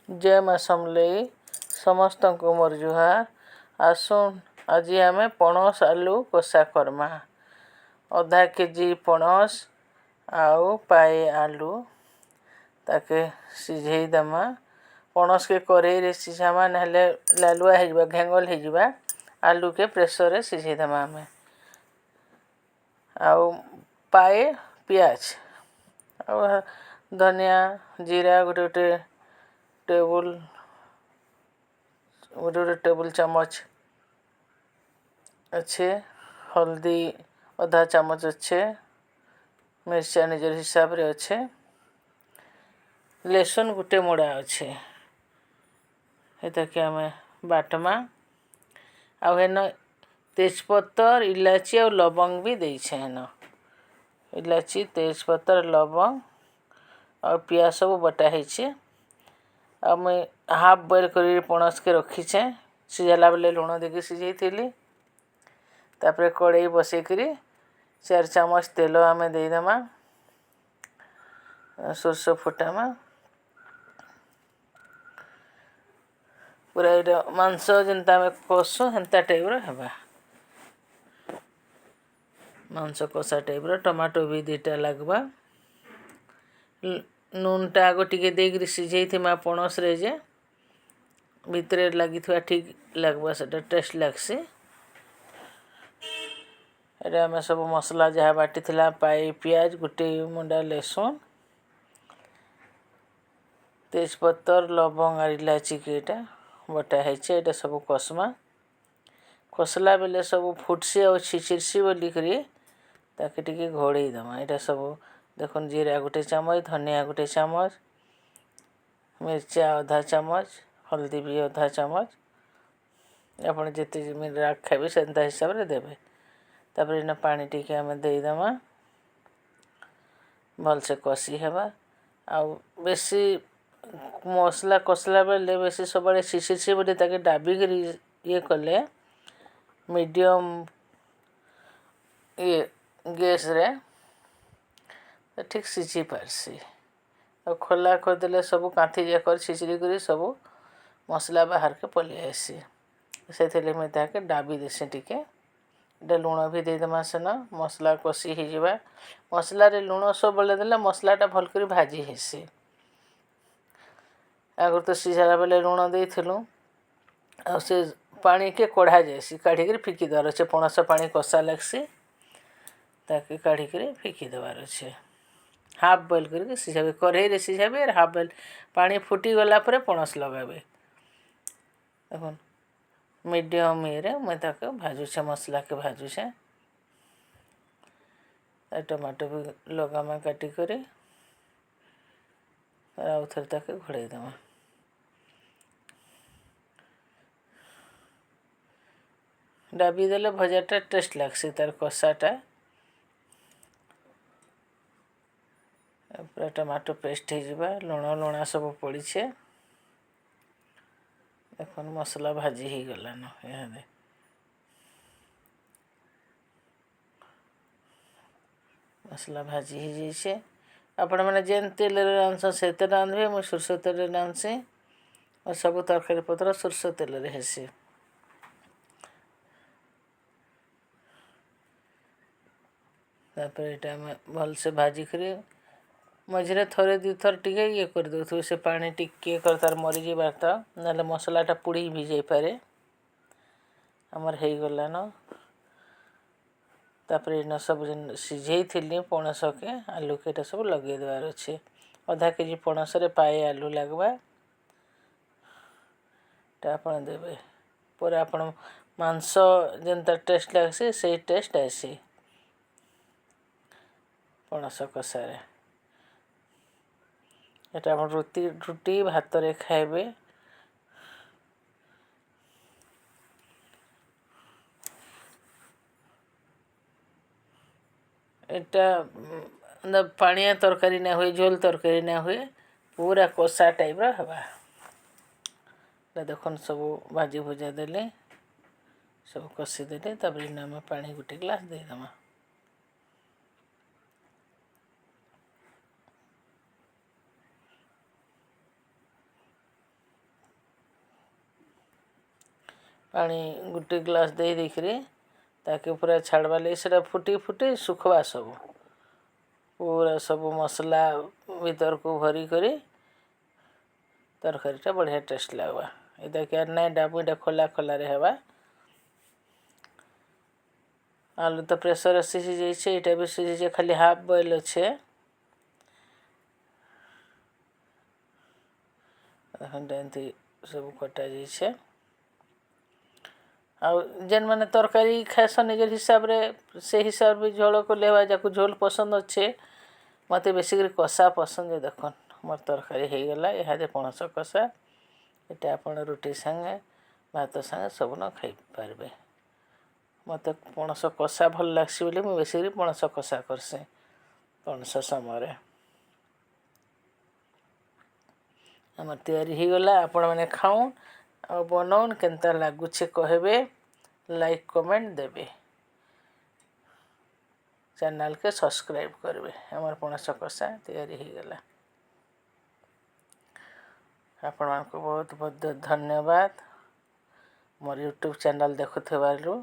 ଜୟ ମା ସମଲେଇ। ସମସ୍ତଙ୍କୁ ମୋର ଜୁହାର। ଆସୁନ୍, ଆଜି ଆମେ ପଣସ ଆଲୁ କଷା କର୍ମା। ଅଧା କେଜି ପଣସ ଆଉ ପାଏ ଆଲୁ, ତାକେ ସିଝେଇ ଦେମା। ପଣସକେ କରେଇରେ ସିଝାମା, ନହେଲେ ଲାଲୁଆ ହେଇଯିବା, ଘେଙ୍ଗଲ ହେଇଯିବା। ଆଲୁକେ ପ୍ରେସରରେ ସିଝେଇ ଦେମା ଆମେ। ଆଉ ପାଏ ପିଆଜ ଆଉ ଧନିଆ ଜିରା ଗୋଟେ ଗୋଟେ ଟେବୁଲ, ଗୋଟେ ଗୋଟେ ଟେବୁଲ ଚାମଚ ଅଛେ। ହଳଦୀ ଅଧା ଚାମଚ ଅଛେ। ମିର୍ଚା ନିଜର ହିସାବରେ ଅଛେ। ଲେସୁନ ଗୋଟେ ମୋଡ଼ା ଅଛେ। ଏଟାକେ ଆମେ ବାଟମା। ଆଉ ହେନ ତେଜପତର, ଇଲାଚି ଆଉ ଲବଙ୍ଗ ବି ଦେଇଛେ ହେନ। ଇଲାଚି, ତେଜପତର, ଲବଙ୍ଗ ଆଉ ପିଆଜ ସବୁ ବଟା ହେଇଛେ। ଆଉ ମୁଇଁ ହାଫ୍ ବଏଲ୍ କରି ପଣସକେ ରଖିଛେ। ସିଝାଲା ବେଲେ ଲୁଣ ଦେଇକି ସିଝେଇଥିଲି। ତାପରେ କଡ଼େଇ ବସେଇକିରି 4 ଚାମଚ ତେଲ ଆମେ ଦେଇଦେମା। ସୋରିଷ ଫୁଟାମା। ପୁରା ଏଇଟା ମାଂସ ଯେନ୍ତା ଆମେ କଷୁଁ, ହେନ୍ତା ଟାଇପ୍ର ହେବା। ମାଂସ କଷା ଟାଇପ୍ର। ଟମାଟୋ ବି 2ଟା ଲାଗ୍ବା। ନୁନ୍ଟା ଆଗ ଟିକେ ଦେଇକିରି ସିଝେଇଥିମା ପଣସରେ, ଯେ ଭିତରେ ଲାଗିଥିବା ଠିକ୍ ଲାଗ୍ବା, ସେଟା ଟେଷ୍ଟ ଲାଗ୍ସି। ଏଇଟା ଆମେ ସବୁ ମସଲା ଯାହା ବାଟିଥିଲା, ପାଇ ପିଆଜ, ଗୋଟେ ମୁଣ୍ଡା ଲେସୁନ, ତେଜପତର, ଲବଙ୍ଗ ଆର୍ ଇଲାଚିକି ଏଇଟା ବଟା ହେଇଛେ। ଏଇଟା ସବୁ କଷମା। କଷଲା ବେଲେ ସବୁ ଫୁଟସି ଆଉ ଛିଚିରସି ବୋଲିକରି ତାକେ ଟିକେ ଘୋଡ଼େଇ ଦେମା। ଏଇଟା ସବୁ ଦେଖୁନ୍, ଜିରା ଗୋଟେ ଚାମଚ, ଧନିଆ ଗୋଟେ ଚାମଚ, ମିର୍ଚା ଅଧା ଚାମଚ, ହଳଦୀ ବି ଅଧା ଚାମଚ। ଆପଣ ଯେତେ ରାଗ ଖାଇବେ, ସେନ୍ତା ହିସାବରେ ଦେବେ। ତାପରେ ଏଇନା ପାଣି ଟିକେ ଆମେ ଦେଇଦେମା। ଭଲସେ କଷି ହେବା। ଆଉ ବେଶୀ ମସଲା କଷଲା ବେଲେ ବେଶୀ ସବୁବେଳେ ଛିଚିଛି ବୋଲି ତାକେ ଡାବିକିରି ଇଏ କଲେ, ମିଡ଼ିୟମ୍ ଇଏ ଗ୍ୟାସ୍ରେ ଠିକ୍ ସିଝି ପାରସି। ଆଉ ଖୋଲା କରିଦେଲେ ସବୁ କାନ୍ଥି ଯାକର ଛିଚରି କରି ସବୁ ମସଲା ବାହାରକେ ପଲେଇ ଆଏସି। ସେଥିର୍ଲାଗି ମୁଇଁ ତାହାକେ ଡାବି ଦେସି ଟିକେ। ଏଇଟା ଲୁଣ ବି ଦେଇଦେମା ସେନ। ମସଲା କଷି ହେଇଯିବା। ମସଲାରେ ଲୁଣ ସବୁବେଳେ ଦେଲେ ମସଲାଟା ଭଲ କରି ଭାଜି ହେସି। ଆଗରୁ ତ ସିଝାଲା ବେଲେ ଲୁଣ ଦେଇଥିଲୁ। ଆଉ ସେ ପାଣିକେ କଢ଼ା ଯାଏସି, କାଢ଼ିକିରି ଫିକି ଦେବାର ଅଛେ। ପଣସ ପାଣି କଷା ଲାଗ୍ସି, ତାକେ କାଢ଼ିକିରି ଫିକି ଦେବାର ଅଛେ। ହାଫ୍ ବଏଲ୍ କରିକି ସିଝାବେ। କରେଇରେ ସିଝାବେ ଆର୍ ହାଫ୍ ବଏଲ୍ ପାଣି ଫୁଟିଗଲା ପରେ ପଣସ ଲଗାବେ। ଦେଖୁନ୍, ମିଡ଼ିୟମ୍ ଇଏରେ ମୁଇଁ ତାକେ ଭାଜୁଛେ, ମସଲାକେ ଭାଜୁଛେ। ଟମାଟୋ ବି ଲଗାମା କାଟିକରି। ଆଉ ଥରେ ତାକେ ଘୋଡ଼େଇ ଦେମା। ଡାବି ଦେଲେ ଭଜାଟା ଟେଷ୍ଟ ଲାଗ୍ସି, ତାର କଷାଟା। ପୁରା ଟମାଟୋ ପେଷ୍ଟ ହେଇଯିବା। ଲୁଣ ଲୁଣା ସବୁ ପଡ଼ିଛେ। ଦେଖୁନ୍, ମସଲା ଭାଜି ହେଇଗଲାନ ଇହାଦେ। ମସଲା ଭାଜି ହେଇଯାଇଛେ। ଆପଣମାନେ ଯେନ୍ ତେଲରେ ରାନ୍ଧସନ୍, ସେତେ ରାନ୍ଧବେ। ମୁଇଁ ସୋରିଷ ତେଲରେ ରାନ୍ଧସି। ଆଉ ସବୁ ତରକାରୀ ପତ୍ର ସୋରିଷ ତେଲରେ ହେସି। ତାପରେ ଏଇଟା ଆମେ ଭଲସେ ଭାଜିକରି ମଝିରେ ଥରେ ଦୁଇଥର ଟିକେ ଇଏ କରିଦେଉଥିବେ, ସେ ପାଣି ଟିକେ କରି ତାର ମରିଯିବାର ତ, ନହେଲେ ମସଲାଟା ପୋଡ଼ି ବି ଯାଇପାରେ। ଆମର ହେଇଗଲାନ। ତାପରେ ଏଇନା ସବୁ ଯେନ୍ ସିଝେଇଥିଲି ପଣସକେ, ଆଲୁକେ, ଏଇଟା ସବୁ ଲଗେଇ ଦେବାର ଅଛି। ଅଧା କେଜି ପଣସରେ ପାଏ ଆଲୁ ଲାଗ୍ବା। ଏଇଟା ଆପଣ ଦେବେ ପରେ ଆପଣ ମାଂସ ଯେନ୍ତା ଟେଷ୍ଟ ଲାଗ୍ସି, ସେଇ ଟେଷ୍ଟ ଆଏସି ପଣସ କଷାରେ। ଏଟା ଆପଣ ରୁଟି ଭାତରେ ଖାଇବେ। ଏଟା ପାଣିଆ ତରକାରୀ ନା ହୁଏ, ଝୋଲ ତରକାରୀ ନା ହୁଏ, ପୁରା କଷା ଟାଇପ୍ର ହେବା। ଏଟା ଦେଖୁନ୍, ସବୁ ଭାଜି ଭୁଜା ଦେଲେ, ସବୁ କଷିଦେଲେ। ତାପରେ ଏଇନେ ଆମେ ପାଣି ଗୋଟେ ଗ୍ଲାସ୍ ଦେଇଦେମା। ପାଣି 1 ଗ୍ଲାସ୍ ଦେଇ ଦେଇକିରି ତାକେ ପୁରା ଛାଡ଼ବା ଲାଗି ସେଟା ଫୁଟି ଫୁଟି ଶୁଖବା ସବୁ, ପୁରା ସବୁ ମସଲା ଭିତରକୁ ଭରି କରି ତରକାରୀଟା ବଢ଼ିଆ ଟେଷ୍ଟ ଲାଗ୍ବା। ଏଟାକେ ଆର୍ ନାଇଁ ଡାବୁ, ଏଇଟା ଖୋଲା ଖୋଲାରେ ହେବା। ଆଲୁ ତ ପ୍ରେସରରେ ସିଝି ଯାଇଛେ, ଏଇଟା ବି ସିଝିଛେ, ଖାଲି ହାଫ୍ ବଏଲ୍ ଅଛେ। ଏମିତି ସବୁ କଟା ଯାଇଛେ। ଆଉ ଯେନ୍ମାନେ ତରକାରୀ ଖାଏସନ୍ ନିଜର ହିସାବରେ, ସେ ହିସାବରେ ବି ଝୋଳ କଲେ ହେବା, ଯାକୁ ଝୋଲ ପସନ୍ଦ ଅଛେ। ମୋତେ ବେଶୀ କରି କଷା ପସନ୍ଦ। ଦେଖୁନ୍, ମୋର୍ ତରକାରୀ ହେଇଗଲା। ଇହାଦେ ପଣସ କଷା। ଏଇଟା ଆପଣ ରୁଟି ସାଙ୍ଗେ, ଭାତ ସାଙ୍ଗେ ସବୁନ ଖାଇପାରିବେ। ମୋତେ ପଣସ କଷା ଭଲ ଲାଗ୍ସି ବୋଲି ମୁଁ ବେଶୀ କରି ପଣସ କଷା କର୍ସି ପଣସ ସମୟରେ। ଆମର ତିଆରି ହେଇଗଲା। ଆପଣମାନେ ଖାଉନ୍ ଆଉ ବନଉନ୍, କେନ୍ତା ଲାଗୁଛେ କହିବେ, ଲାଇକ୍ କମେଣ୍ଟ ଦେବେ, ଚ୍ୟାନେଲ୍କେ ସବସ୍କ୍ରାଇବ୍ କରିବେ। ଆମର ପଣସ କଷା ତିଆରି ହେଇଗଲା। ଆପଣମାନଙ୍କୁ ବହୁତ ବହୁତ ଧନ୍ୟବାଦ ମୋର ୟୁଟ୍ୟୁବ୍ ଚ୍ୟାନେଲ୍ ଦେଖୁଥିବାରୁ।